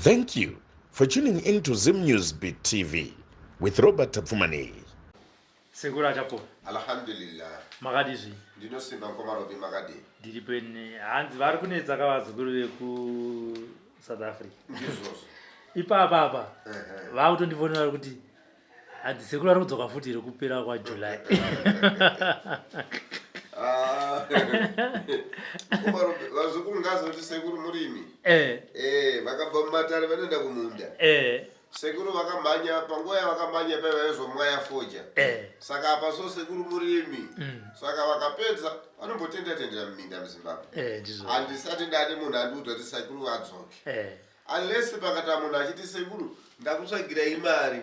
Thank you for tuning in to Zim News Beat TV with Robert Tapfumaneyi. Sekuru Achapola. Alhamdulillah. Makadii zvenyu? Ndinosimba mkoma Robi makadii? Ndiri pene. Hanzi vari kunetsa ka vazukuru veku South Africa. Ndizvozvo. Ipapa apa. Vakutondifonera kuti hanzi sekuru vari kudzoka futi here kupera kwaJuly. Ah. Vazukuru ngazoti sekuru murimi. Eh. Eh, vakabva mumatare vanoenda kumunda. Eh. Sekuru vakamhanya panguva yavakamhanya paiva vaizomwaya foja. Eh. Saka apa so sekuru murimi. Saka vakapedza vanombotenda tendera muminda muZimbabwe. Eh, ndizvo. Handisati ndati munhu andiudza kuti sekuru vadzoke. Eh. Unless pakata munhu achiti sekuru ndakutsvagirai mari.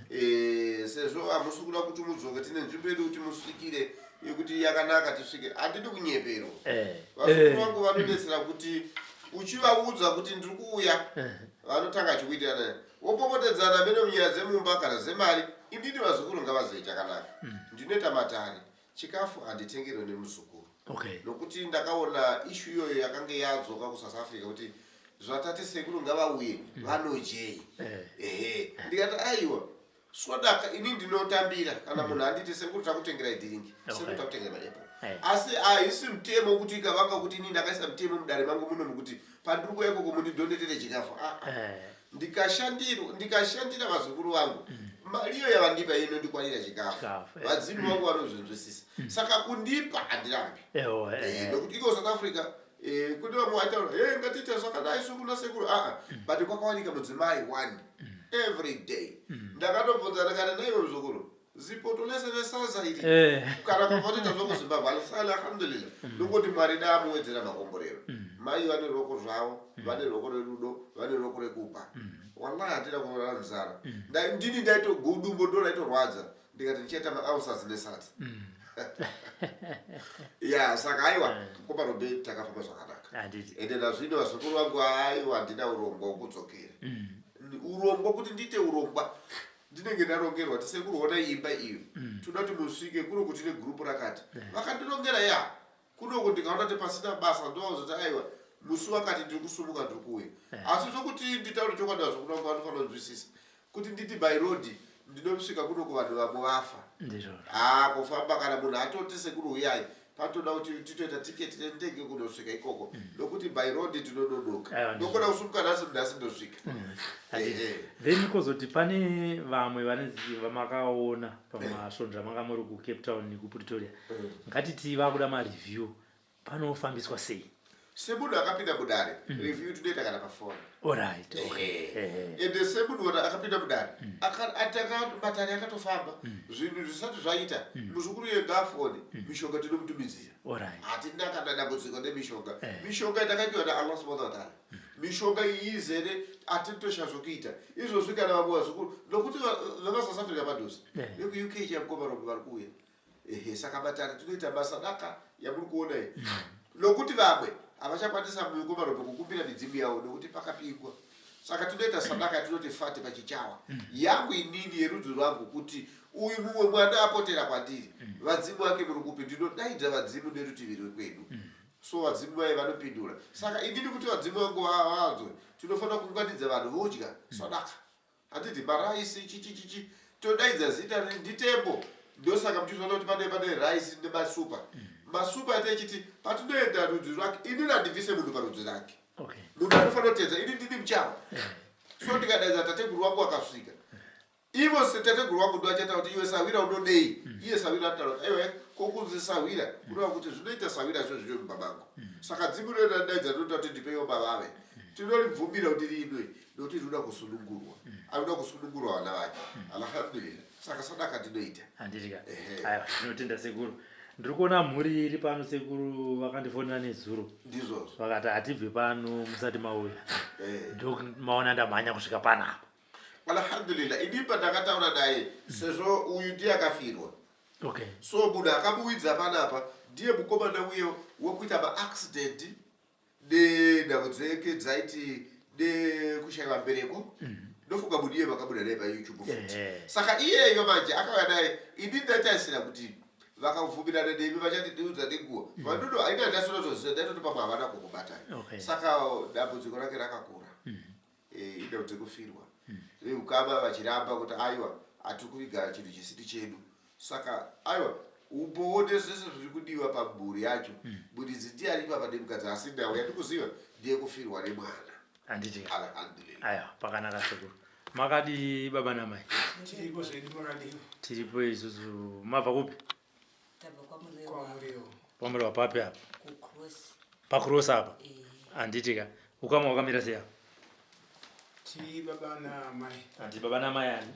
Eh, sezvo hamusi kuda kuti mudzoke tine nzvimbo yedu kuti musvikire yekuti yakanaka tisvike. Handidi kunyeperwa. Eh. Vazukuru Eh. vangu vanodetsera kuti uchivaudza kuti ndiri kuuya vanotanga chikuitirana wopopotedzana mene munyaya dzemumba kana dzemari indini vazukuru ngavazive chakanaka ndinoita matare chikafu handitengerwe nemuzukuru nokuti ndakaona issue iyoyo yakange yadzoka kuSouth Africa kuti zvatati sekuru ngavauye vanodyei ehe ndikati aiwa swadaka ini ndinotambira kana munhu anditi sekuru takutengerai dhiringi sekuru takutengerai maepo asi haisi mutemo kuti ikavanga kuti ini ndakaisa mutemo mudare mangu muno mukuti pandiri kuuya ikoko mundidhonetere chikafu aa ndikashandira vazukuru vangu mari iyo yavandipa inondikwanira chikafu vadzimu vangu vanozvinzwisisa saka kundipa handirambi nokuti iko South Africa kune vamwe vaitaura he ngatiite zvakadai so kuna sekuru aa but kwakawanika mudzimai one every day ndakatobvunza ndikati naiwe muzukuru zipoto lese resadza iri kana kwavatoita zvokuZimbabwe alhamdulillah ndokuti Mwari daamuwedzera makomborero mai vane ruoko zvavo vane ruoko rwerudo vane ruoko rwekupa wallahi handina kurara nzara ndini ndaitogudumbo ndo raitorwadza ndikati ndichaita maulcers nesadza ya saka aiwa mukoma Robe takafamba zvakanaka ende nazvino vazukuru vangu aiwa handina urongwa hwekudzokera urongwa kuti ndiite urongwa ndinenge ndarongerwa ti sekuru honai imba iyo toda kuti musvike kuno kuti negurupu rakati vakandirongera ya kunoko ndikaona kuti pasina basa ndovauzoti aiwa musi wakati ndiri kusumuka ndiri kuuya asi zvokuti nditaure chokwadi vazukuru vangu vanofanira kunzwisisa kuti nditi by road ndinosvika kuno kuvanhu vamwe vafa haa kufamba kana munhu atoti sekuru uyai patoda kuti titoita tiketi rendege kunosvika ikoko nokuti by road tinononoka ndokona kusumuka nhasi nhasi ndosvika Then kozoti pane vamwe vane vamakaona pamasvondo amanga muri kuCape Town nekuPretoria ngatiti vakuda mareview panofambiswa sei? Semunhu akapinda mudare review tinoita kana pafoni. Alright, okay. Ende semunhu wona akapinda mudare matare akatofamba zvinhu zvisati zvaita muzukuru yega afone mishonga tinomutumidzira. Hatina kana dambudziko nemishonga. Mishonga yatakapiwa naAllah subhanahu wa ta'ala mishonga iyi izere hatitoshaya zvokuita izvozvi kana vamwe vazukuru nokuti vemaSouth Africa padhuze vekuUK chaimukoma Robi vari kuuya. Ehe saka matare tinoita masadaka yamuri kuona iyi nokuti vamwe havachakwanisa mukoma Robi kukumbira midzimu yavo nokuti pakapingwa. Saka tinoita sadaka yatinoti fati pachichawa yangu inini yerudzi rwangu kuti uyu mumwe mwana apotera kwandiri vadzimu vake muri kupi ndinodaidza vadzimu nerutivi rwekwedu so vadzimu vaye vanopindura. Saka inini kuti vadzimu vangu vanzwe tinofanira kuunganidza vanhu vodya sadaka. Handiti maraisi chichi chichi todaidza zita nditembo ndosaka muchizoona kuti pane pane rice nemasupa masupa atechiti patinoenda rudzi rwake inini handibvise munhu parudzi rake munhu anofanira kuteedza ini ndini muchawa so ndikadaidza tateguru wangu akasvika ivo setateguru wangu ndoachataura kuti iwe sahwira unodei iye sahwira anotaura kuti aiwa ko kunzi sahwira kureva kuti zvinoita sahwira zvo zviri mumba mangu saka dzimu rinodaidza rinoita kuti ndipeiwo mavave tinoribvumira kuti rinwe nokuti rinoda kusunungurwa anoda kusunungurwa vana vake alhamdulillah saka sadaka tinoita. Handiti ka? Aiwa ndinotenda sekuru. Ndiri kuona mhuri iri pano sekuru vakandifonera nezuro. Ndizvozvo. Vakati hatibve pano musati mauya. Ndomaona ndamhanya kusvika panapa. Alhamdulillah ini pandakataura naye sezvo uyu ndiye akafirwa. So munhu akamuwidza panapa ndiye mukomana uye wekuita maaccident nenhau dzeke dzaiti nekushaiwa mbereko ndofunga munhu iye vakabuda naye paYouTube futi. Saka iyeyo manje akauya naye ini ndaitarisira kuti vakabvumirana nemi vachandiudza nenguva vandodo aina ndasinotoziva ndaitoti pamwe havana kukubatai. Saka dambudziko rake rakakura. Eh, inhau dzekufirwa veukama vachiramba kuti aiwa hatiri kuviga chinhu chisiri chedu saka aiwa umbowo nezvese zviri kudiwa pamhuri yacho muridzi ndiye ari ipapa nemukadzi asi nhau yatikuziva ndeyekufirwa nemwana Handiti? Alhamdulillah. Aiwa, pakanaka sekuru. Makadii baba namai? Tiripo zvedu, makadii? Tiripo isusu. Mabva kupi? Tabva kwaMurewa. KwaMurewa. KwaMurewa papi apa? Kucross. Pacross apa? Eh. Handiti ka. Ukama wakamira sei apa? Tiri baba naamai. Handiti baba namai ani?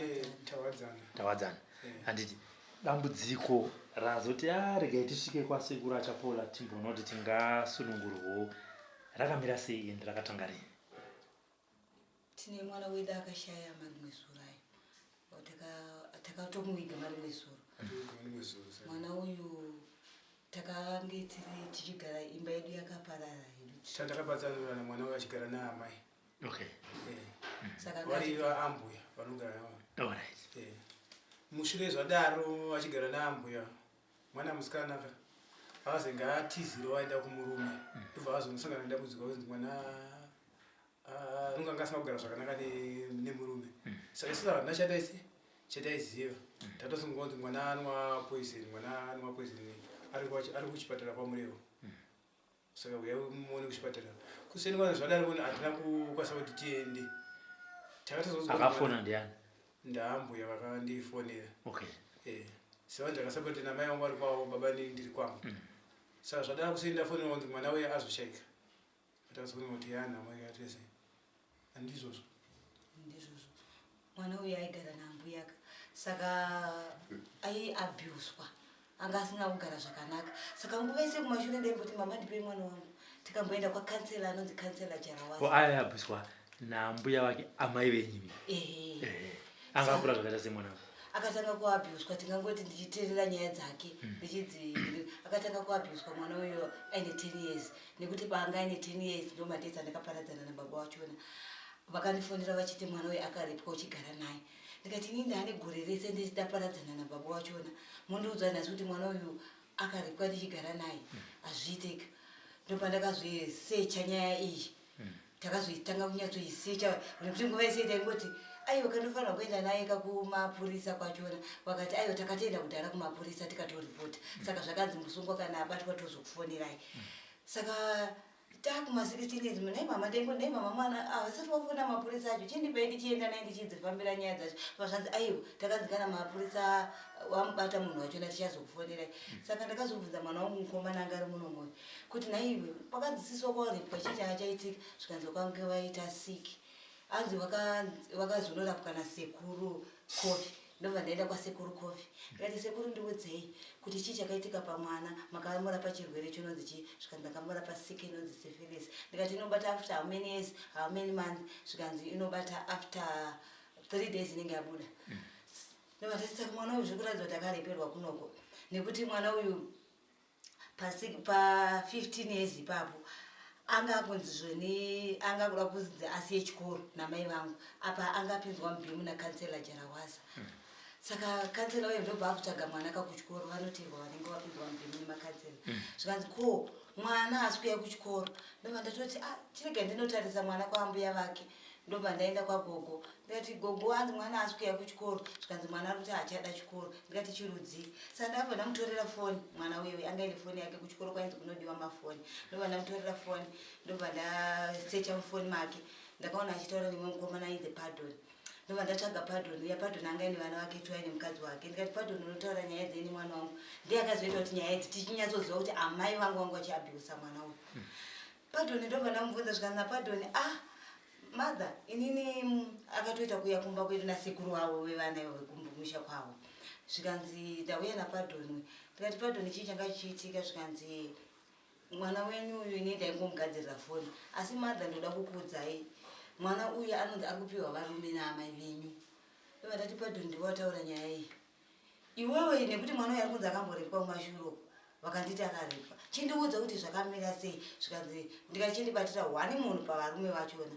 Eh, Tawadzana. Tawadzana. Eh. Handiti dambudziko razoti a regai tisvike kwasekuru Achapola timboona kuti tingasunungurwawo rakamira sei ende rakatanga rini? Tine mwana wedu akashaya marimwe zuro ayo. Takatomuviga marimwe zuro. Mwana uyu takange tiri tichigara imba yedu yakaparara hedu. Tandakapatsanurana mwana uyu achigara naamai. Okay. Eh. Saka vari vaambuya vanogara navo. All right. Eh. Mushure zvadaro achigara naambuya mwana musikana ka akazenge atizira waenda kumurume ndobva azonosangana nedambudziko kunzi mwana anonge anga asina kugara zvakanaka nemurume. Saka isusu hatina chataisi chataiziva, tatosungwa kunzi mwana anwa poison, mwana anwa poison ari kuchipatara kwaMurevo, saka uyai muone kuchipatara kuseni kwana. Zvadaro koni hatina kukwanisa kuti tiende, takatozonzwa. Akafona ndiani? Ndaambuya vakandifonera. Okay. Eh, sevanhu takasapota namai vangu vari kwavo, baba nini ndiri kwangu. Saka zvadaro kuseni ndafonera kunzi mwana uya azoshaika, takazoona kuti yanhamo yakatese handizvozvo. Ndizvozvo, mwana uyu aigara naambuyaka, saka aiabhuswa, anga asina kugara zvakanaka. Saka nguva yese kumashure ndaimboti, "Mama, ndipei mwana wangu." Tikamboenda kwakansela anonzi kansela Ko Jarawasa. aiabhuswa nambuya vake, amai venyimi? Ehe. Ehe. Anga akura zvakaita semwana? Akatanga kuabhuswa, tingangoti ndichiteerera nyaya dzake ndichidzi, akatanga kuabhuswa mwana uyo aine 10 years, nekuti paanga aine 10 years ndo madates andakaparadzana nababa wachona. Vakandifonera vachiti mwana uyu akarepwa uchigara naye. Ndikati, "Inini ndaane gore rese ndichidaparadzana nababa wachona, mundiudza nhasi kuti mwana uyu akarepwa ndichigara naye? Hazviiteka." Ndopandakazoisecha nyaya iyi, takazoitanga kunyatsoisecha, nekuti nguva yese taingoti, "Aiwa, kanofanira kuenda naye kakumapurisa kwachona." Vakati, "Aiwa, takatoenda kudhara kumapurisa tikatoripota." Saka zvakanzi musungwa kana abatwa tozokufonerai. Saka takuma16 years, nai mama, ndaingoti, "Nai mama, mwana havasati wafona mapurisa acho, chindipai ndichienda naye ndichidzifambira nyaya dzacho." Pazvanzi, "Aiwa, takanzi kana mapurisa wamubata munhu wachona tichazokufonerai." Saka ndakazobvunza mwana wangu mukomana anga ari muno moyo kuti, "Naiwe, pakanzi wakarepwa, chii changa chaitika?" Zvikanzi vakange vaita sick, anzi vakazonorapwa nasekuru Cofi. Ndobva ndaenda kwasekuru Cofi, ndikati, "Sekuru, ndiudzei kuti chii chakaitika pamwana, makamurapa chirwere chinonzi chii?" Zvikanzi ndakamurapa sick inonzi syphilis. Ndikati, "Inobata after how many years, how many months?" Zvikanzi inobata after 3 days inenge yabuda. Ndobva ndati, "Saka mwana uyu zvikuratidza kuti akareperwa kunoko, nekuti mwana uyu pa15 years ipapo anga akunzi zvoni anga kuda kunzi asiye chikoro namai vangu. Apa anga apinzwa mubhimu nakansela Jarawasa. Saka kansela uyo ndobva akutsvaga mwana kakuchikoro, vanotirwa vanenge vapinzwa mubhimu nemakansela. Zvikanzi, "Ko mwana asi kuuya kuchikoro?" Ndobva ndatoti, "Ah, chirega ndinotarisa mwana kwaambuya vake." Ndobva ndaenda kwagogo, ndikati, "Gogo, anzi mwana asi kuuya kuchikoro." Zvikanzi mwana ari kuti haachada chikoro. Ndikati, "Chirudzi?" Saka ndakabva ndamutorera foni mwana uyewe, anga ine foni yake, kuchikoro kwainzi kunodiwa mafoni. Ndobva ndamutorera foni, ndobva ndasecha mufoni make, ndakaona achitaura nemwe mukomana ainzi Pardon. Ndobva ndatsvaga Pardon uya. Pardon anga ine vana vake two, aine mukadzi wake. Ndikati, "Pardon, unotaura nyaya dzeni mwana wangu?" Ndiye akazoita kuti nyaya idzi tichinyatsoziva kuti amai vangu vangu vachiabhusa mwana uyu. Pardon ndobva ndamubvunza, zvikanzi naPardon, "Ah, mother, inini akatoita kuuya kumba kwedu nasekuru wavo vevana ivo vekumusha kwavo." Zvikanzi, "Ndauya naPardon." Ndikati, "Pardon, chii changa chichiitika?" Zvikanzi, "Mwana wenyu uyu ini ndaingomugadzirira foni, asi mother, ndoda kukuudzai, mwana uyu anonzi ari kupiwa varume naamai venyu." Ndobva ndati, "Pardon, ndiwataura nyaya iyi iwewe, nekuti mwana uyu ari kunzi akamborepwa kumashure uku, vakanditi akarepwa. Chindiudza kuti zvakamira sei." Zvikanzi, ndikati, "Chindibatira hwani munhu pavarume vachona."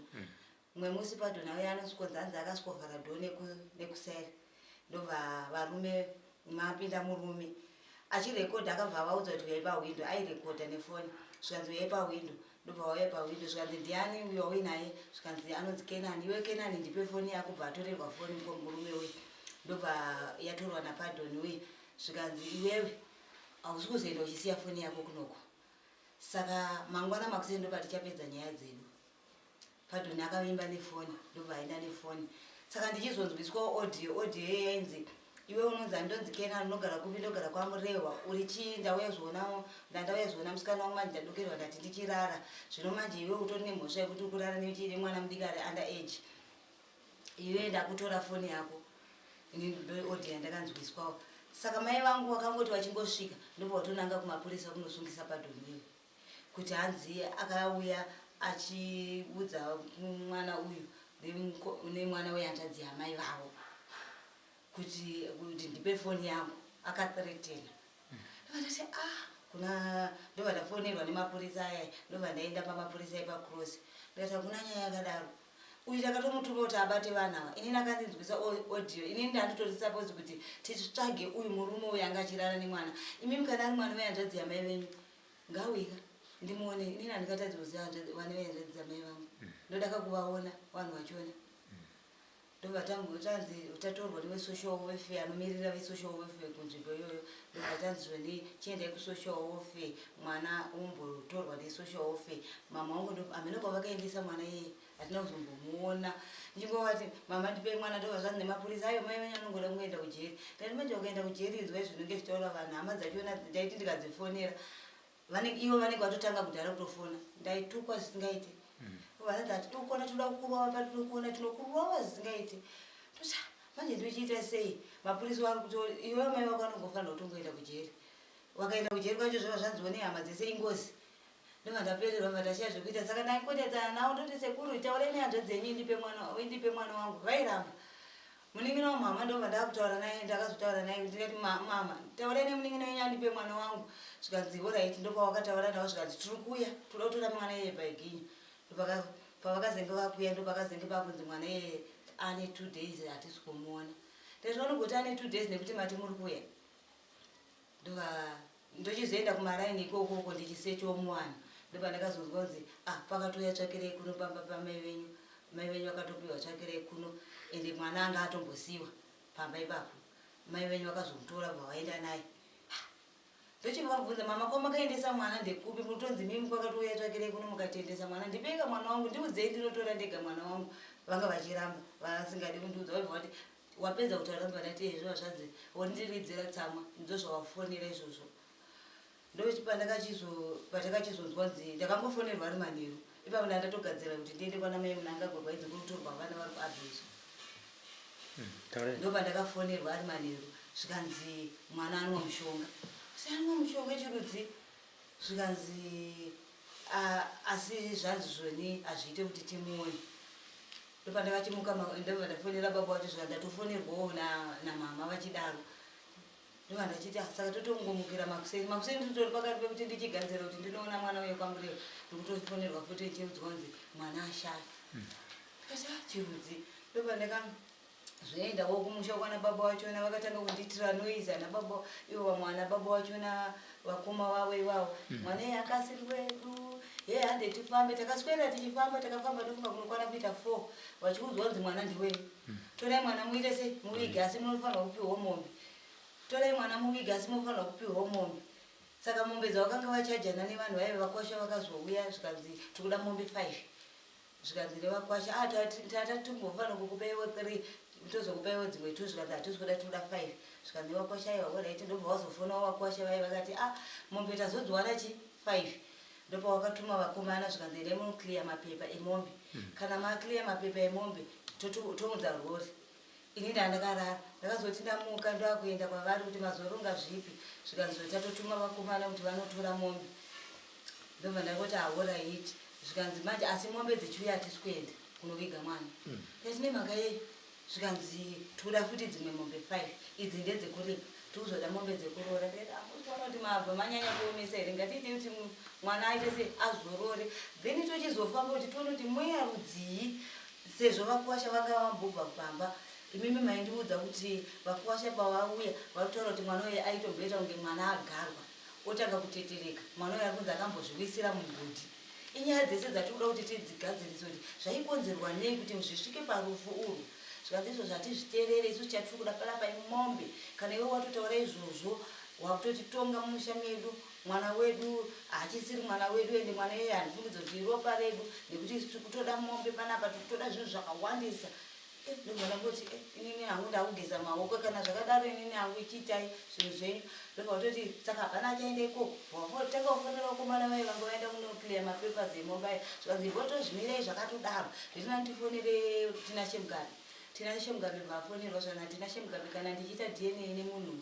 Mumwe musi Pardon auya anosvikonzi anzi akasvikovhara door nekuseri, ndobva varume mapinda murume. Achirekodha akabva avaudza kuti uyai pahwindo, airekodha nefoni. Zvikanzi uyai pahwindo, ndobva vauya pahwindo zvikanzi ndiani uyo wauinaye? Zvikanzi anonzi Kenani. Iwe Kenani ndipe foni yako, bva atorerwa foni murume uye ndobva yatorwa naPardon uye. Zvikanzi iwewe hausi kuzoenda uchisiya foni yako kunoko, saka mangwana makuseni ndobva tichapedza nyaya dzedu. Pardon akavimba nefoni ndobva aenda nefoni. Saka ndichizonzwiswawo audio, audio iyoyo yainzi iwe unonzi andonzi Kenani, unogara kupi? Ndogara kwaMurehwa. Uri chii? Ndauya zoona, ndandauya zoona musikana wangu manje ndadokerwa, ndati ndichirara zvino manje iwe utori nemhosva yekuti ukurara nemwana mudiki ari under age. Iwe ndakutora foni yako. Ini ndo audio yandakanzwiswawo. Saka mai vangu vakangoti vachingosvika ndobva vatonanga kumapurisa kunosungisa Pardon wewe kuti hanzi akauya achiudza mwana uyu nemwana wehanzvadzi yamai vavo kuti ndipe foni yangu, akathreatena. Ndobva ah kuna ndobva ndafonerwa nemapurisa aya, ndobva ndaenda pamapurisa epacross, ndikati hakuna nyaya yakadaro. Uyu takatomutuma kuti abate vanhu ava. Inini akandinzwisa audio, inini ndanditori suppose kuti titsvage uyu murume uyu anga achirara nemwana. Imimi kana ari mwana wehanzvadzi yamai venyu ngawika ndimuone. Inini handingatadzi kuziva vana vehanzvadzi dzamai vangu, ndodaka kuvaona vanhu vachona. Ndobva tanzi tatorwa nevesocial welfare, anomirira vesocial welfare kunzvimbo iyoyo. Ndobva tanzi zvoni chiendai kusocial welfare, mwana umbotorwa nesocial welfare. Mama wangu hameno kwavakaendesa mwana iyeye, hatina kuzombomuona. Ndichingovati mama ndipei mwana, ndobva zvanzi nemapurisa ayo mai venyu anongoda kungoenda kujeri. Ndati manje ukaenda kujeri inzwai zvinenge zvichitaura vanhu, hama dzachona ndaiti ndikadzifonera ivo vanenge vatotanga kudhara kutofona, ndaitukwa zvisingaiti. Vanoti hatidi kuona, tinoda kukurova, patinokuona tinokurova zvisingaiti. Toti manje ndochiita sei? Mapurisa vari kuto iwe mai vako anongofanira kutongoenda kujeri. Wakaenda kujeri kwacho zvava zvanziwo nehama dzese ingozi. Ndobva ndapererwa, bva ndashaya zvekuita. Saka ndaingodedzana navo, ndoti sekuru taurai nehanzvadzi yenyu indipe mwana wangu. Vairamba. Munin'ina wamama ndobva ndakutaura naye, ndakazotaura naye ndikati mama taurai nemunin'ina wenyu andipe mwana wangu. Zvikanzi alright, ndopawakataura navo zvikanzi tiri kuuya, toda kutora mwana iyeye paiginya. Pavakazenge vakuya ndopakazenge pakunzi mwana iyeye ane 2 days hatisi kumuona. Ndati vanogoti ane 2 days nekuti mati muri kuuya. Ndova ndochizoenda kumaraini ikokoko ndichisechawo muwana, ndobva ndakazonzwa kunzi ah pakatouya tsvakirei kuno pamba pamai venyu, mai venyu vakatopiwa tsvakirei kuno, ende mwana anga atombosiyiwa pamba ipapo, mai venyu vakazomutora bva vaenda naye. Ndochivabvunza mama kwamakaendesa mwana ndekupi? Mutonzi mimi kwakatouya tsvakirei kuno mukatiendesa mwana, ndipeka mwana wangu, ndiudzei ndinotora ndega mwana wangu. Vanga vachiramba, vasingadi kundiudza. Vaibva vati wapedza kutaura, ndobva ndati ezvo zvanzi wondiridzira tsamwa ndozvawafonera izvozvo. Patakachizonzwa nzi ndakangofonerwa ari manheru ipapo, ndandatogadzira kuti ndiende kwana mai Munangagwa kwainzi kunotorwa vana vari kuabhuswa. Ndobva ndakafonerwa ari manheru zvikanzi mwana anwa mushonga. Si anwa mushonga chirudzi? Zvikanzi asi zvanzi zvoni hazviite kuti timuone. Ndopandakachimuka ndobva ndafonera baba vacho zvikanzi ndatofonerwawo namama vachidaro. Ndobva ndachiti ah, saka totongomukira makuseni makuseni, titori pakati pekuti ndichigadzira kuti ndinoona mwana uye kwaMurehwa, ndikutofonerwa futi ndichiudzwa kunzi mwana ashaya. Ndikati ah, chirudzi? Ndobva ndakazoendawo kumusha kwana baba vachona, vakatanga kundiitira noise ana baba ivo, vamwe ana baba vachona, vakoma vavo ivavo. Mwana iye akasiri wedu he, hande tifambe. Takaswera tichifamba, takafamba ndofunga kunokwana kuita 4, vachiudzwa kunzi mwana ndiwenyu, torai mwana muite sei, muvige, asi munofanirwa kupiwawo mombe. Torai mwana muvige, asi munofanirwa kupiwawo mombe. Saka mombe dzavakanga vachajana nevanhu vaive vakwasha vakazouya zvikanzi tikuda mombe 5. Zvikanzi nevakwasha ah, tata timbofanira kukupaiwo 3, tozokupaiwo dzimwe 2. Zvikanzi hatisi kuda, tinoda 5. Zvikanzi nevakwasha aiwa alright. Ndobva vazofonawo vakwasha vaive vakati ah, mombe tazodziwana chi 5. Ndopawakatuma vakomana zvikanzi endai munoclear mapepa emombe. Kana maclear mapepa emombe tounza rori. Ini ndandakarara, ndakazoti ndamuka ndakuenda kwavari kuti mazoronga zvipi? Zvikanzi tatotuma vakomana kuti vanotora mombe. Ndobva ndangoti alright. Zvikanzi manje asi mombe dzichiuya hatisi kuenda kunoviga mwana. Ndati nemhaka yei? Zvikanzi toda futi dzimwe mombe 5, idzi ndedzekuripa, tikuzoda mombe dzekuroora. Ndikati amusi kuona kuti mabva manyanya kuomesa here? Ngatiite kuti mwana aite sei, azorore, then tochizofamba kuti tione kuti mweya rudzii, sezvo vakwasha vanga vambobva pamba. Imimi maindiudza kuti vakuwasha pavauya vari kutaura kuti mwana uyu aitomboita kunge mwana agarwa otanga kutetereka. Mwana uyu ari kunzi akambozviwisira mugodhi. Inyaya dzese dzatiri kuda kuti tidzigadzirise kuti zvaikonzerwa nei kuti zvisvike parufu urwu. Zvikanzi izvozvo hatizviterere isu chatiri kuda panapa imombe. Kana iwe watotaura izvozvo wakutotitonga mumusha medu mwana wedu haachisiri mwana wedu ende mwana iyeye handifungidze kuti iropa redu nekuti isu tiri kutoda mombe panapa tiri kutoda zvinhu zvakawandisa. Eh, ndobva ndangoti eh, inini hangu ndakugeza maoko kana zvakadaro inini hangu ichiitai zvinhu zvenyu ndobva kutoti saka hapana achaenda ikoko tanga kufonera vakomana vaye vanga vaenda kunoclear mapapers emomba aye zvikanzi votozvimirai zvakatodaro zvitina ndifonere Tinashe Mugabe Tinashe Mugabe bvafonerwa zvana Tinashe Mugabe kana ndichiita DNA nemunhu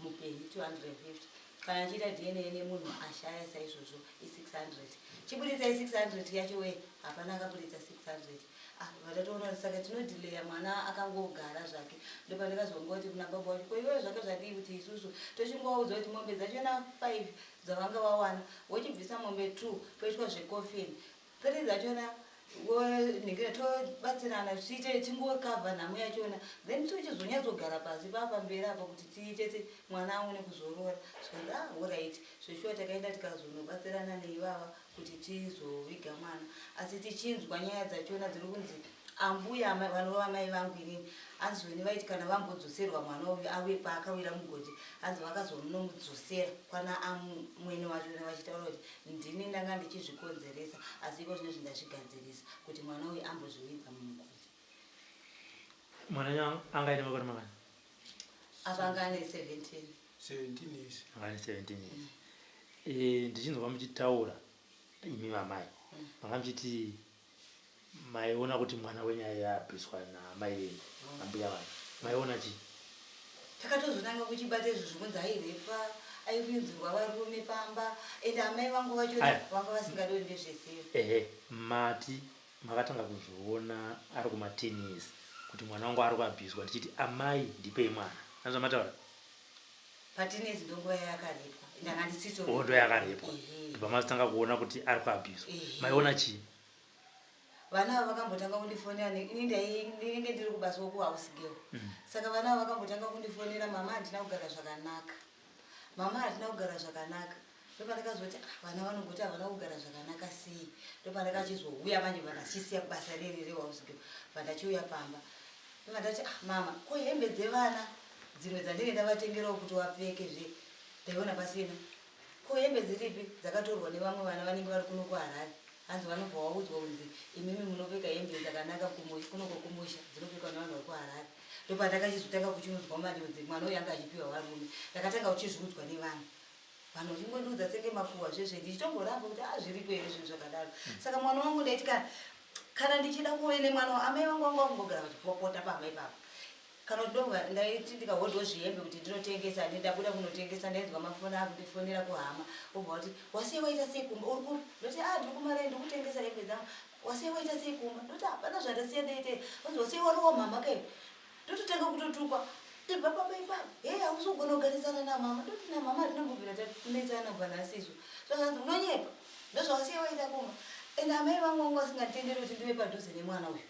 mupenyu 250 kana achiita dna nemunhu ashaya saizvozvo i600 chiburitsai 600 yacho wee hapana akaburitsa 600 ah, vatatoona saka tinodhileya mwana akangogara zvake ndopandakazongoti kuna baba wacho ko iwewe zvake zvadii kuti isusu tochingovaudza kuti mombe dzachona 5 dzavanga vawana wochibvisa mombe 2 poitwa zvekofini Three dzachona nhingira tobatsirana tiite tingokavha nhamo yachona then tochizonyatsogara pasi papamberi apa kuti tiite mwana aone kuzorora zvikanzi ah orit zveshuwa takaenda tikazonobatsirana neivava kuti tizoviga mwana asi tichinzwa nyaya dzachona dziri kunzi ambuya vanova mai vangu inini hanzi zvoni vaiti kana vambodzoserwa mwana uyu auye paakawira mugodhi hanzi vakazonomudzosera kwana amwene wachona vachitaura kuti Ndini ndanga ndichizvikonzeresa asi iko zvinezvi ndazvigadzirisa kuti mwana uyu ambozvividza mumugodhi. Mwana wenyu anga aine makore mangani? Apa anga ane 17. 17 years. Anga ane 17 years. Eh, ndichinzwa muchitaura imi vamai manga muchiti Maiona kuti mwana wenyu aive abviswa naamai venyu ambuya vanyu maiona chii? Takatozotanga kuchibata izvo zvekunzi airepa aiwinzirwa varume pamba ende amai vangu vacho vanga vasingadi kuti ndezvezero. Ehe mati makatanga kuzviona ari kuma 10 years kuti mwana wangu ari kuabhiswa ndichiti amai ndipei mwana andizvamataura? Pa10 years ndonguva yayakarepwa ndanga ndisito. Oh ndoyakarepwa ndobva mazotanga kuona kuti ari kuabhiswa maiona chii? Vana ava vakambotanga kundifonera ini ndinenge ndiri kubasa wokuhouse girl saka vana ava vakambotanga kundifonera mama handina kugara zvakanaka mama hatina kugara zvakanaka ndopandakazoti ah, vana vanongoti havana kugara zvakanaka sei ndopandakachizouya manje vandachisiya basa reri rehouse girl vandachiuya pamba ndovandati ah, mama ko hembe dzevana dzimwe dzandinge ndavatengerawo kuti vapfeke zve ndaiona pasina Ko hembe dziripi dzakatorwa nevamwe vana vanenge vari kuno kuHarare hanzi vanobva waudzwa kunzi imimi munopfeka hembe dzakanaka kunoko kumusha dzinopfekwa nevanhu vari kuHarare ndopandakachizotanga kuchiudzwa manje kunzi mwana uyu anga achipiwa varume ndakatanga kuchizviudzwa nevanhu vanhu vachingondiudza senge makuhwa zvezve ndichitomboramba kuti a ah, zviriko here zvinhu zvakadaro saka mwana wangu ndaiti kana kana ndichida kuve nemwana amai vangu vanga vakungogara vachipopota pamba ipapo Kana kuti ndobva ndaiti ndikahodhawo zvihembe kuti ndinotengesa handi ndabuda kunotengesa ndainzwa mafoni akundifonera kuhama obva wati wasiya waita sei kumba uri kupi ndoti a ah, ndiri kumaraini ndiri kutengesa hembe dzangu wasiya waita sei kumba ndoti hapana zvandasiya ndaitei onzi wasiya warowa mama kai ndototanga kutotukwa ibva pamba ipapo hei hausi kugona kugarisana namama ndoti namama hatina kumbobvira takunetsana kubva nhasi izvo zvakanzi unonyepa ndozvawasiya waita kumba and amai vangu vangu vasinganditenderi kuti ndive padhuze nemwana uyu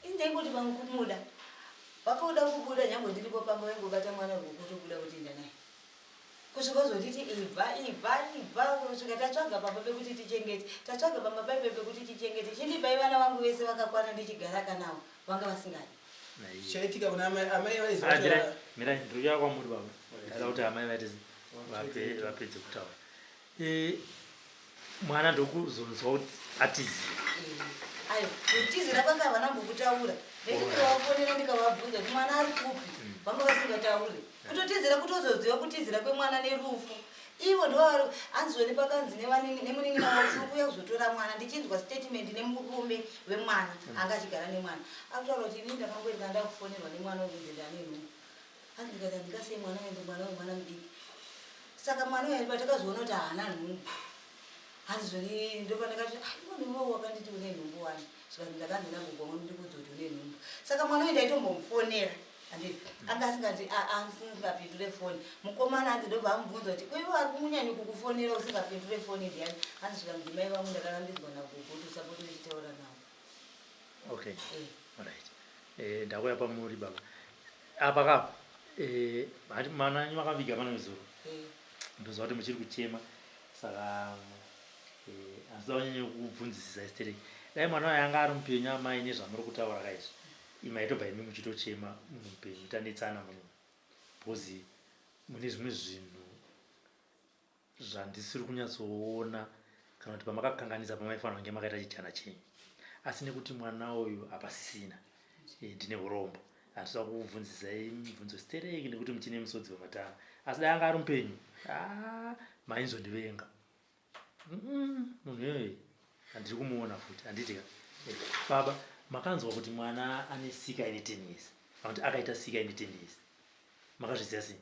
Ini ndaingoti pamwe kumuda. Vakaoda kubuda nyangwe ndiripo pamba vaingobata mwana ruoko tobuda votoenda naye. Kusvika vazonditi ibva ibva ibva kusvika tatsvaga pamba pekuti tichengete. Tatsvaga pamba paipe pekuti tichengete. Chindipai vana vangu vese vakakwana ndichigara kanawo vanga vasingadi. Chaitika kuna amai amai vaiziva ah, mirai mirai ndikuya kwamuri baba. Ndada kuti amai vaite vapedze kutaura. Eh, mwana ndokuzonzwa kuti atizira eh, ayo kutizira kwanga havana mbokutaura ndikavafonera ndikavabvunza kuti mwana ari kupi mm. vanga vasingatauri kutotizira kutozoziva kutizira kwemwana nerufu ivo ndo hanzoni pakanzi nemunin'ina wavo tiri kuuya kuzotora mwana ndichinzwa statement nemurume wemwana mm. anga achigara nemwana akutaura kuti ini ndakangoenda ndakufonerwa nemwana wekunzi ndane nhumbu Hanzi ndikati handingasei mwana uyu mwana uyu mwana mudiki. Saka mwana uyu patakazoona kuti haana nhumbu. Hanzi zvoni ndopandakati ah iwe ndiwe wakanditi une nhumbu wani. Zvikanzi ndakanzi nagogo wangu ndikudza kuti une nhumbu. Saka mwana uyu ndaitombomufonera. Handiti anga asingati asingapindure foni. Mukomana hanzi ndobva amubvunza kuti ko iwe ari kumunyanyo kukufonera usingapindure foni ndiani? Hanzi zvikanzi ndimai vangu ndakarambidzwa nagogo kuti usapote uchitaura navo. Okay. Eh. Alright. Eh, ndakuya pamuri baba. Apa kapa eh, hati mwana wenyu makaviga pano nezuro. Ndoziva kuti muchiri kuchema saka eh, handida kunyanya kubvunzisisa estereki. Dai mwana uyo anga ari mupenyu amai nezvamuri kutaura kaizvi imaitobva imi muchitochema munhu mupenyu tanetsana muno because mune zvimwe zvinhu zvandisiri kunyatsoona kana kuti pamakakanganisa pamaifanira kunge makaita chijana chenyu asi nekuti mwana uyu hapasisina eh, ndine urombo handisa kukubvunzisai mibvunzo stereki nekuti muchine musodzi wematama asi dai anga ari mupenyu ah, mainzondivenga munhu iyoyo handiri kumuona futi handiti ka eh, baba makanzwa kuti mwana ane sika ine ten years kana kuti akaita sika ine ten years makazviziva sei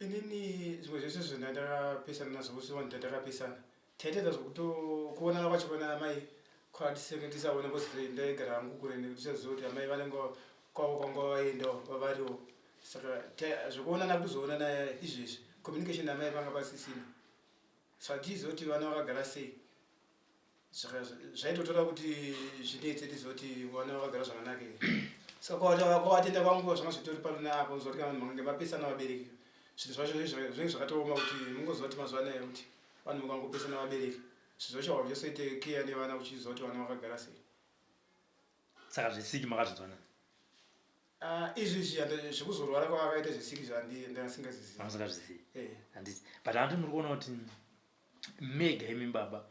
Inini zvimwe zvese zvo ndandakapesana nazvo musi wani ndandakapesana taitoita zvekuto kuonana kwacho kwana amai kwatisenge tisaona because ndaigara hangu kure nekuti kuti amai vanenge kwavo kwanga vaendawo vavariwo saka zvekuonana kuzoonana izvezvi communication namai panga pasisina saka tiizoti vana vakagara sei Saka zvaitotora kuti zvinetse tizoti vana vakagara zvakanaka here. Saka kwawatenda kwangu zvanga zvitori pano neapo unoziva kuti kana vanhu vange vapesana vabereki zvinhu zvacho zvinenge zvakatooma kuti mungoziva kuti mazuva anaya kuti vanhu mukangopesana vabereki zvinhu zvacho hauchasoite keya nevana uchiziva kuti vana vakagara sei. Saka zvesiki makazvinzwa nani? Ah, izvi izvi zvekuzorwara kwavakaita zvesiki zvandisingazizivi. Musingazvizivi. Eh. Handiti. But handi muri kuona kuti mega imi baba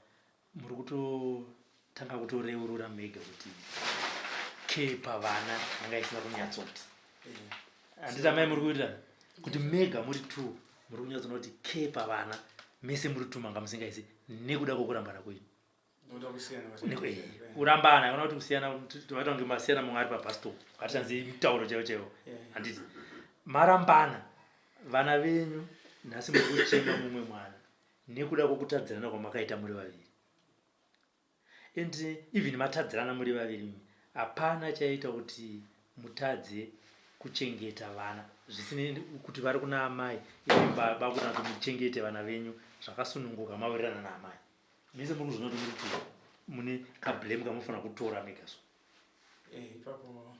muri kutotanga kutoreurura mega kuti ke pavana yanga isina kunyatsoti handiti amai muri kuwirirana kuti mega muri two muri kunyatsoona kuti ke pavana mese muri two manga musingaisi nekuda kwokurambana kwenyu kurambana kana kuti kusiyana tovaita kunge masiyana mumwe ari pabastop hatichanzi mutauro chaiwo chaiwo handiti marambana vana venyu nhasi muri kuchema mumwe mwana nekuda kwokutadzirana kwamakaita muri vaviri and even matadzirana muri vaviri hapana chaiita kuti mutadze kuchengeta vana zvisinei kuti vari kuna amai imi baba kuda kuti muchengete vana venyu zvakasununguka mawirirana naamai mese muri kuzviona kuti muri two mune kablame kamunofanira kutora mega so eh, ipapo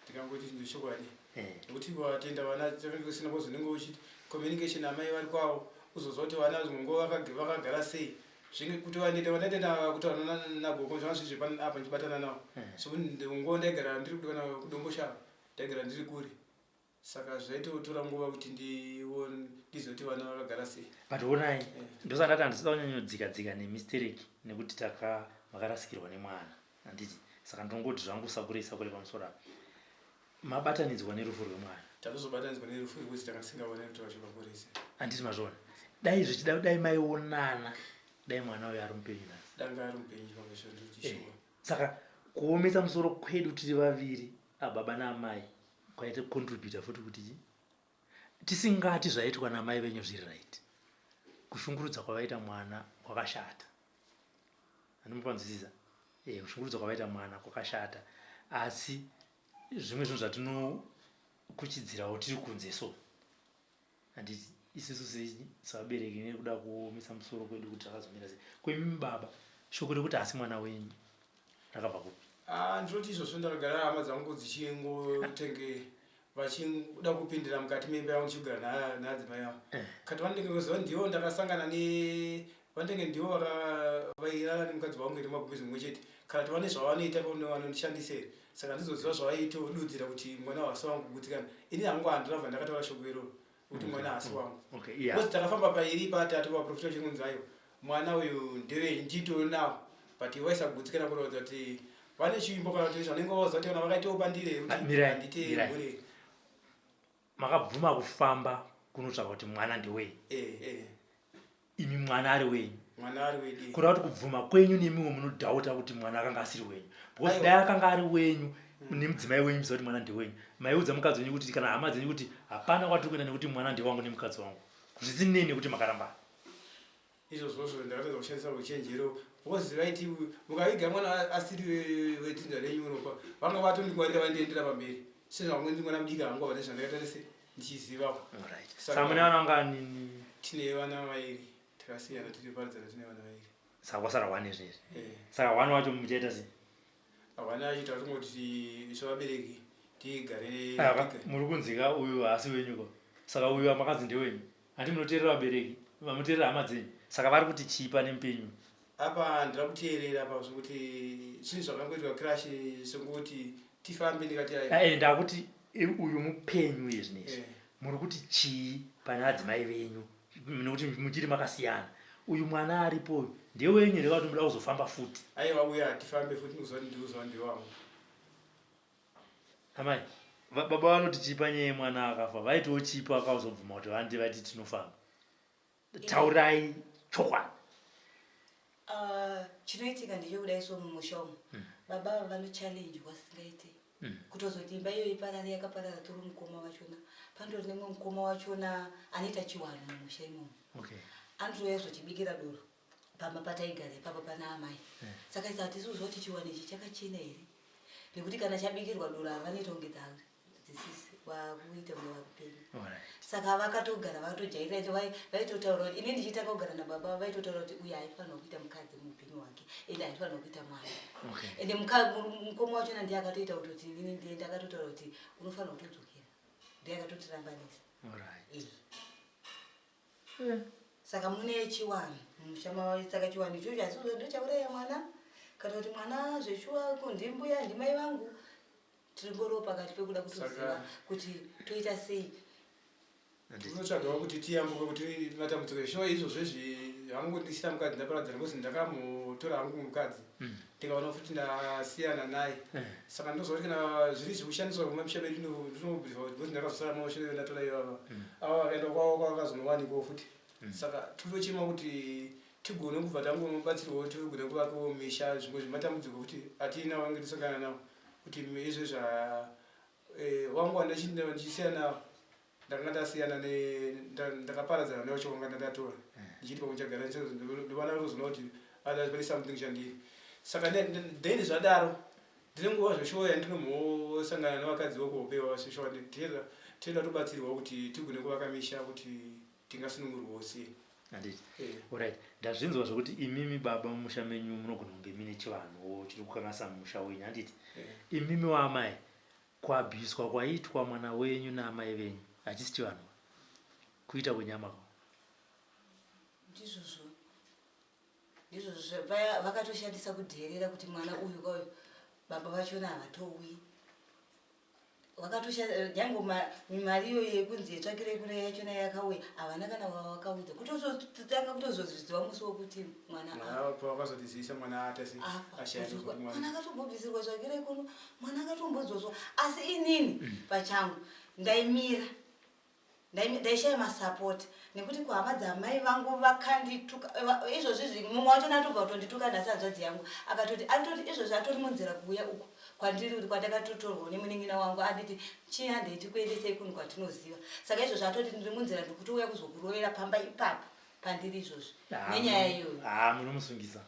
ndikangoti chinhu chokwadi eh. nekuti vatenda vana usina kozi unenge uchiti communication amai vari kwavo uzozwa kuti vana zvimwe nguva vakagara sei zvinge kuti vaneta vandatenda kutaura nagogo zvanga zviri zvepa apa ndichibatana navo eh. so nguva ndaigara ndiri kudona kudomboshava ndaigara ndiri kure Saka zvaitotora nguva kuti ndizoti vana vakagara sei. But honai yeah. Ndosaka ndati handisida kunyanyodzika dzika nemistereki nekuti taka makarasikirwa nemwana handiti saka ndongoti zvangu sakurei sakurei pamusoro apa mabatanidzwa nerufu rwemwana. Tatozobatanidzwa nerufu rwekuti tanga tisingaonani kuti vacho vaporese. Handiti mazviona dai zvichida dai maionana dai mwana uyo ari mupenyu nhasi. Danga ari mupenyu pamwe zvandiri eh, shuwa. Saka kuomesa musoro kwedu tiri vaviri ababa naamai kwaita contributor futi kuti chi tisingati zvaitwa namai venyu zviri right kushungurudza kwavaita mwana kwakashata andimupanzwisisa e, eh, kushungurudza kwavaita mwana kwakashata asi zvimwe zvinhu zvatinokuchidzirawo tiri kunze so Handiti isusu sevabereki nekuda kuomesa musoro kwedu kuti zvakazomira sei. Ko imimi baba, shoko rekuti haasi mwana wenyu rakabva kupi? Ah, ndinoti izvozvo ndakagara hama dzangu dzichingotenge vachida kupindira mukati memba yangu ndichigara naadzimai avo eh. kati vanenge voziva ndivo ndakasangana ne vanenge ndivo vairara nemukadzi wangu iri magumbezi mumwe chete kana kuti vane zvavanoita vanondishandisa here saka ndizoziva zvavaitodudzira kuti mwana hasi wangu kugutsikana ini hangu handinabva ndakataura shoko iroro kuti mwana hasi wangu because takafamba pairi patatu vaprofita vachingonzi aiwa mwana uyu ndevenyu nditonawo but vaisagutsikana kuratidza kuti vane chivimbo kana kuti zvanenge vaziva kuti kana vakaitawo pandiri here kuti handite mhuri Makabvuma kufamba kunotsvaka kuti mwana ndewei eh, eh. Imi mwana ari wenyu. Mwana ari wedu. Kureva kuti kubvuma kwenyu nemiwo munodhauta kuti mwana akanga asiri wenyu. Because dai akanga ari wenyu nemudzimai wenyu muziva kuti mwana ndewenyu. Maiudza mukadzi wenyu kuti kana hama dzenyu kuti hapana kwatiri kuenda nekuti mwana ndewangu nemukadzi wangu. Zvisinei nekuti makarambana. Izvozvozvo ndakatadza kushandisa uchenjero because vaiti mukaviga mwana asiri wedzinza renyu ropa vanga vatondingwarira vandiendera pamberi sezvangu ndiri mwana mudiki hangu vane zvandakaita nese ndichiziva. Saka mune vana vangani? Tine vana vairi takasiyana tiri paradzana tine vana vairi. Saka kwasara one izvezvi. Eh. Saka one wacho muchaita sei? One wacho takungoti isu vabereki. Tigare muri kunzika uyu haasi wenyuko saka uyu wamakanzi ndewenyu handi munoteerera vabereki vamuteerera hama dzenyu saka vari kuti chii pane mupenyu apa ndira kuteerera pa zvekuti zvinhu zvakangoitwa crash sekuti tifambe ndikati eh, ndakuti uyu mupenyu iye zvinezvi eh. muri kuti chii pane adzimai venyu nekuti muchiri makasiyana uyu mwana aripo uyu ndewenyu here vati muda kuzofamba futi aiwa uya hatifambe futi ndikuziva kuti ndikuziva ndewangu amai baba vanoti chipa nyaya yemwana akafa vaitiwo chipo akazobvuma kuti vandi vati tinofamba taurai chokwadi ah, chinoitika ndechekudai so mumusha umu hmm. baba ava vanochallenge wasingaite hmm. kutozoti imba iyoyo iparare yakaparara tiri mukoma wachona pandori nemwe mukoma wachona anoita chiwanhu mumusha imomo anotouya zochibikira doro pamba pataigara ipapo pana amai eh. saka isa hatisi kuziva kuti chiwano ichi chakachena here nekuti kana chabikirwa doro ava vanoita kunge dzisisi vakuita kunge vakupenga saka vakatogara vakatojairira ende vaitotaura kuti ini ndichitanga kugara nababa vaitotaura kuti uyu haifanirwa kuita mukadzi muupenyu hwake ende haifanirwa kuita mwana ende mukoma wachona ndiye akatoita kutoti inini ndiende akatotaura kuti unofanirwa kutodzokera ndiye akatotirambanisa eh. Saka mune chiwanhu mumusha mavo saka chiwanhu ichocho asi ndochauraya mwana kana kuti mwana zveshuwa ndimbuya ndimai vangu tiringoriwo pakati pekuda kutoziva kuti toita sei tinotsvagawo kuti tiyambuke kuti matambudziko eshuwa izvozvo izvi hangu ndisina mukadzi ndaparadzana because ndakamutora hangu mukadzi hmm. ndikaona futi ndasiyana naye eh. saka ndinoziva kuti kana zviri zvekushandiswa kumamisha medu ndinobhiva kuti because ndakazosara maoshe ndatora ivava hmm. ava vakaenda kwavo kwavakazonowanikwawo futi hmm. saka tinochema kuti tigone kubva tangobatsirwawo tigone kuvakawo misha zvimwe zvematambudziko kuti atina wange tisangana nawo kuti izvo zva eh, wangu wandichisiyana nawo ndakanga ndasiyana ndakaparadzana newacho wanga ndandatora eh. ndichiti pamwe chagara ndovana kutozoona kuti pane something chandiri saka then zvadaro ndine nguva zveshuwa yandinomhosangana nevakadzi vokuhopewa zveshuwa tinoda tobatsirwa kuti tigone kuvaka misha kuti tingasunungurwawo sei handiti eh. Orit ndazvinzwa zvekuti imimi baba mumusha menyu munogona kunge mine chivanhuwo chiri kukanganisa mumusha wenyu handiti eh. Imimi waamai Kuabuswa kwaitwa mwana wenyu naamai venyu hachisi chivanhu kuita kwenyama ko. Ndizvozvo ndizvozvo paya vakatoshandisa kudheerera kuti mwana uyu kauyu baba vachona havatouyi vakatoshanyange mari iyoyo yekunzi yetsvakirei kuno yachona yakauya havana kana wavakaudza kutozotanga kutozozviziva musi wekuti mwana pavakazotizivisa mwana mwana akatombobvisirwa tsvakirei kuno mwana akatombodzoswa asi inini mm. pachangu ndaimira ndaishaya masapoti nekuti kuhama dzamai vangu vakandituka izvozvi zvi mumwe wacho natobva kutondituka nhasi hanzvadzi yangu akatoti atoti izvozvi atori munzira kuuya uku kwandiri kuti kwandakatotorwa nemunin'ina wangu anditi chii handei tikuendesei kunhu kwatinoziva saka izvozvi atoti ndiri munzira ndikutouya kuzokurovera pamba ipapo pandiri izvozvi nenyaya iyoyo haa munomusungisa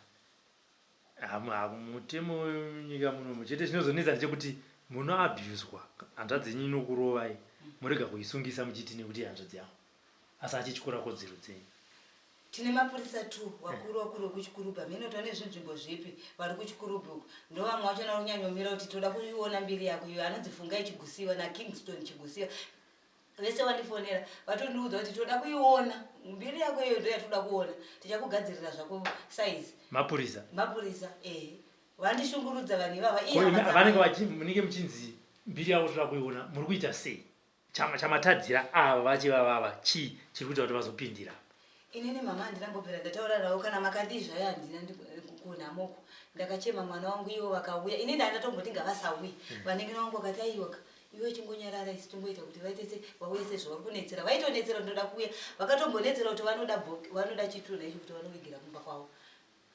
Mutemo wenyika munomu chete chinozonetsa ndechekuti munoabuswa hanzvadzi yenyu inokurovai morega kuisungisa muchiti nekuti hanzvadzi yangu asi achityora kodzero dzenyu. Tine mapurisa two vakuru vakuru vekuchikurubhi hameno kuti vane zvinzvimbo zvipi vari kuchikurubhi uku ndovamwe vachona vari kunyanyomira kuti toda kuiona mbiri yako iyo anonzi Fungai Chigusiwa naKingston Chigusiwa vese vandifonera vatondiudza kuti toda kuiona mbiri yako iyo ndoyatoda kuona tichakugadzirira zvako size mapurisa mapurisa ehe vandishungurudza vanhu ivava vanenge vamunenge muchinzi mbiri yavo toda kuiona muri kuita sei chamatadzira ava vachivavava chii chiri kuita kuti vazopindira Inini mama handina mbobvira ndataura navo kana makadii zvayo handina kunhamoko ndakachema mwana wangu ivo vakauya ini ndandatomboti ngavasauye hmm. vanenge vangu vakati aiwaka iwe chingonyarara isi tingoita kuti vaite se vauye sezvavari kunetsera vaitonetsera ndoda kuuya vakatombonetsera kuti vanoda vanoda chitunha ichi kuti vanovigira kumba kwavo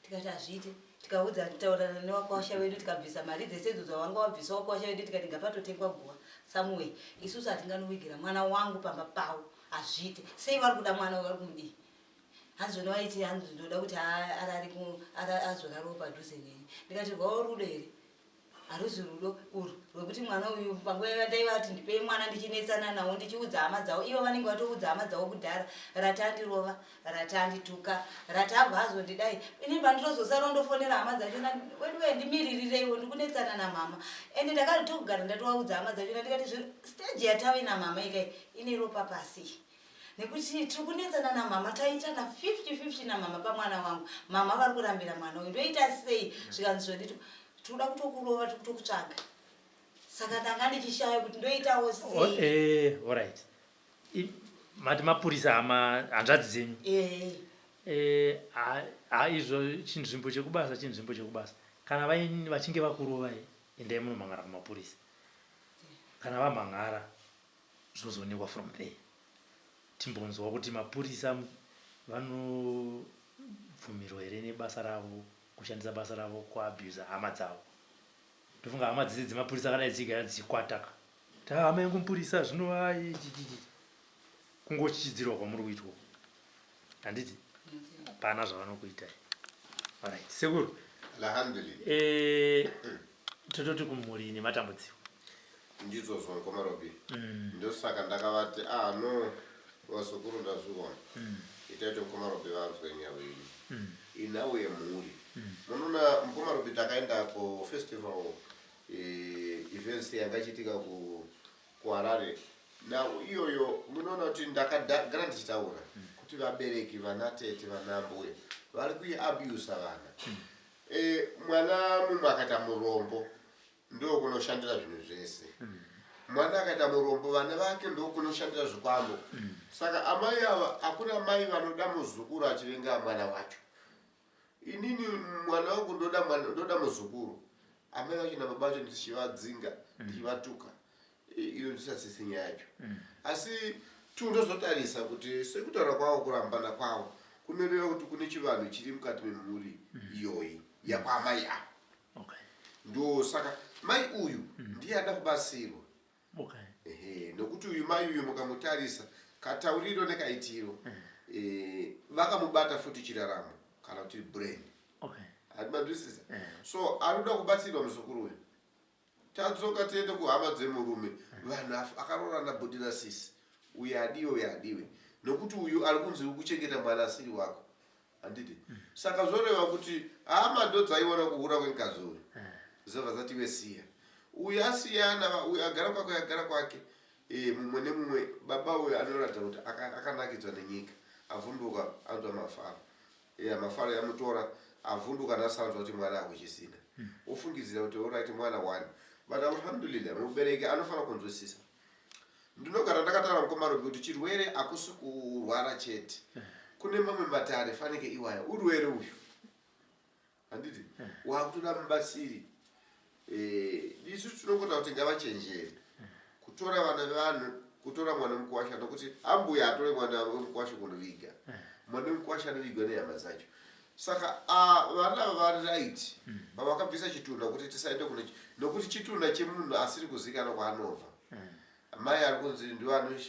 tikati hazviite tikaudza taurana newakwasha wedu tikabvisa mari dzese idzo dzawanga wabvisa wakwasha wedu tikati ngapatotengwa guva somewhere isusu hatinganowigira mwana wangu pamba pavo hazviite sei vari kuda mwana vari kumudii hanzi zvona vaiti hanzi ndoda kuti arare azorarawo padhuze neni ndikati rwawo rudo here Haruzi rudo urwu rwekuti mwana uyu panguva yandaivati ndipei mwana ndichinetsana nawo ndichiudza hama dzavo ivo vanenge vatoudza hama dzavo kudhara rati andirova rati andituka rati abva azondidai ini pandinozosara ndofonera hama dzachona weduwe ndimiririreiwo ndikunetsana namama ende ndakatogara ndatovaudza hama dzachona ndikati stage yatave namama ikai ine ropa pasi nekuti tiri kunetsana namama taitana 50 50 namama pamwana wangu mama vari kurambira mwana uyu ndoita sei zvikanzi zvonditi tinoda kutokurova tiri kutokutsvaga saka ndanga ndichishaya kuti ndoitawo sei eh, alright mati mapurisa hama hanzvadzi dzenyu eh. Eh, ha izvo chinzvimbo chekubasa chinzvimbo chekubasa kana vachinge vakurovai endai munomhan'ara kumapurisa kana vamhan'ara zvozoonekwa from there timbonzwa kuti mapurisa vanobvumirwa here nebasa ravo kushandisa basa ravo kuabuser hama dzavo ndofunga hama dzese dzemapurisa akadai dzichigara dzichikwataka ta hama yangu mupurisa zvino ai chichichi kungochichidzirwa kwamuri kuitwa handiti hapana zvavanokuitai alright sekuru Alhamdulillah. Eh, tototi kumhuri nematambudziko Ndizvozvo mukoma Robi. Ndosaka ndakavati ah no vazukuru ndazviona. Itai kuti mukoma Robi vanzwe nhau iyi. Inhau yemhuri. Munoona mukoma Robi takaenda ku festival eh, events yanga ichiitika ku kuHarare. Nhau iyoyo munoona kuti ndakagara ndichitaura kuti vabereki vana tete vana mbuya vari kuiabusa vana. Eh, mwana mumwe akaita murombo ndokunoshandira zvinhu zvese mwana akaita murombo vana vake ndokunoshandira zvikwambo saka amai ava hakuna mai vanoda muzukuru achivenga mwana wacho inini mwana wangu ndoda mwana ndoda muzukuru amai vacho nababa vacho ndichivadzinga ndichivatuka iyo ndisasisi nyaya yacho asi tu ndozotarisa kuti sekutaura kwavo kurambana kwavo kunoreva kuti kune chivanhu chiri mukati memhuri iyoyi yakwamai ava okay ndo saka mai uyu ndiye ada kubatsirwa okay ehe nokuti uyu mai uyu mukamutarisa katauriro nekaitiro eh, vakamubata futi chiraramo kana kuti brain okay hatimanzwisisa Eh. so anoda kubatsirwa muzukuru uyu tadzoka tiende kuhama dzemurume vanhu akaroorana bhudhi nasisi uyu adiwe uyu adiwe nokuti uyu ari kunzi uri kuchengeta mwana asiri wako handiti saka zvoreva kuti hama ndo dzaiona kuhura kwemukadzi uyu dzobva dzati iwe siya uyu asiyana uyu agara kwake uyu agara kwake e, mumwe nemumwe baba uyu anoratidza kuti akanakidzwa nenyika avhunduka anzwa mafaro ya mafaro yamutora avhunduka nhasi anzwa kuti mwana akuchisina ofungidzira kuti alright mwana one but alhamdulillah mubereki anofanira kunzwisisa ndinogara ndakataura mukoma Robi kuti chirwere hakusi kurwara chete kune mamwe matare fanike iwaya urwere uyu handiti wakutoda mubatsiri Eh, isu tinongota kuti ngavachenjere kutora vana vevanhu kutora mwana mukwasha nokuti ambuya atore mwana wemukwasha kundoviga mwana wemukwasha anovigwa nehama dzacho saka ah, vana ava vari right pavakabvisa chitunha kuti tisaende kune nokuti chitunha chemunhu asiri kuzikanwa kwaanobva mai ari kunzi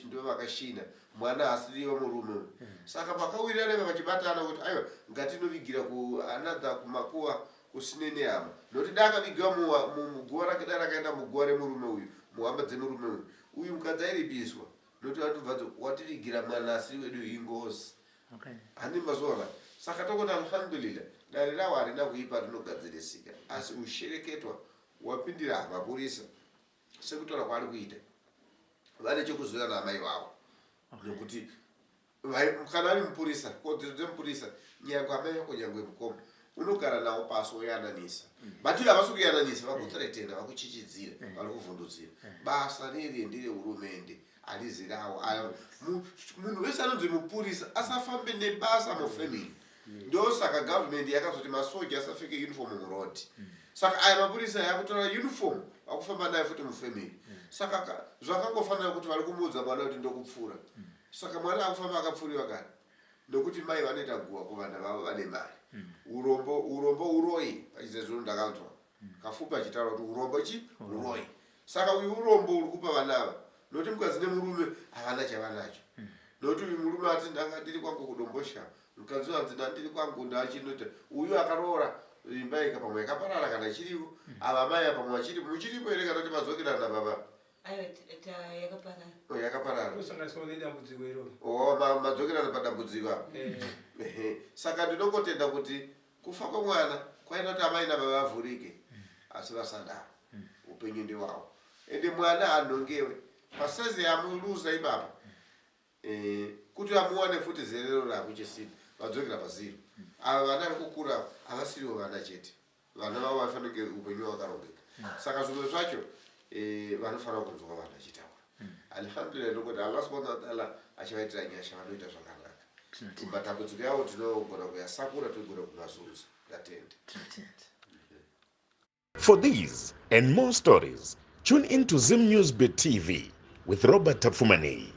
ndivo vakashina mwana asiriwa murume uyu saka vakawirirana vachibatana kuti aiwa ngatinovigira kuanother kumakuva kusine nehama nokuti dai akavigiwa muguva rake dai rakaenda muguva remurume uyu muhama dzemurume uyu uyu mukadzi airipiswa nokuti vatobva wativigira mwana asiri wedu ingozi okay handi mazuva saka tokoti alhamdulillah dare rawo harina kuipa rinogadzirisika asi ushereketwa wapindira mapurisa sekutaura kwaari kuita vane chekuziva naamai vavo nokuti kana ari mupurisa kodzero dzemupurisa nyangwe amai vako nyangwe mukoma unogara navo pasi woyananisa but ivo havasi kuyananisa vakuthreatena vakuchichidzira vari kuvhundutsira basa riri nderehurumende harizi ravo Ayo, munhu wese anonzi mupurisa asafambe nebasa mufamily ndosaka government yakazoti masoja asapfeke uniform muroad saka aya mapurisa yakutora uniform akufamba nayo futi mufamily saka zvakangofanira kuti vari kumuudza mwana kuti ndokupfura saka mwana akufamba akapfuriwa kare nokuti mai vanoita guwa kuvana vavo vane mari urombo urombo uroyi pachizezuro ndakanzwa kafupi achitaura kuti urombo chi uroyi saka uyu urombo uri kupa vana ava nokuti mukadzi nemurume havana chavanacho nokuti uyu murume ati ndanga ndiri kwangu kudombosha mukadzi uyu anzi ndandiri kwangu ndachinoita uyu akaroora Imba ika pamwe yakaparara kana ichiripo. Ava mai apa pamwe vachiripo. Muchiripo here kana kuti madzokerana nababa? Aiwa, yakaparara. Oh, yakaparara. Kusanganiswa nedambudziko iroro. Oh, madzokerana padambudziko apa. Eh. Ehe. Saka ndinongotenda kuti kufa kwemwana kwaita kuti amai nababa vavhurike, asi vasadaro. Upenyu ndewavo. Ende mwana anhongewe pasaizi yamuluza ipapa. Eh, kuti amuwane futi zerero rakuchisina vadzokera pazero. Ava vana vari kukura ava havasirivo vana chete, vana vavo vaifanira kunge upenyu hwakarongeka. Saka zvimwe zvacho eh, vanofanira kunzwa vanhu vachitaura. Alhamdulillah, ndokuti Allah subhanahu wa ta'ala achivaitira nyasha, vanoita zvakanaka. Tinotenda. Matambudziko yavo tinogona kuyasakura, tinogona kumazunza. Ndatenda. Tinotenda. For these and more stories, tune in to Zim News Bit TV with Robert Tapfumaneyi.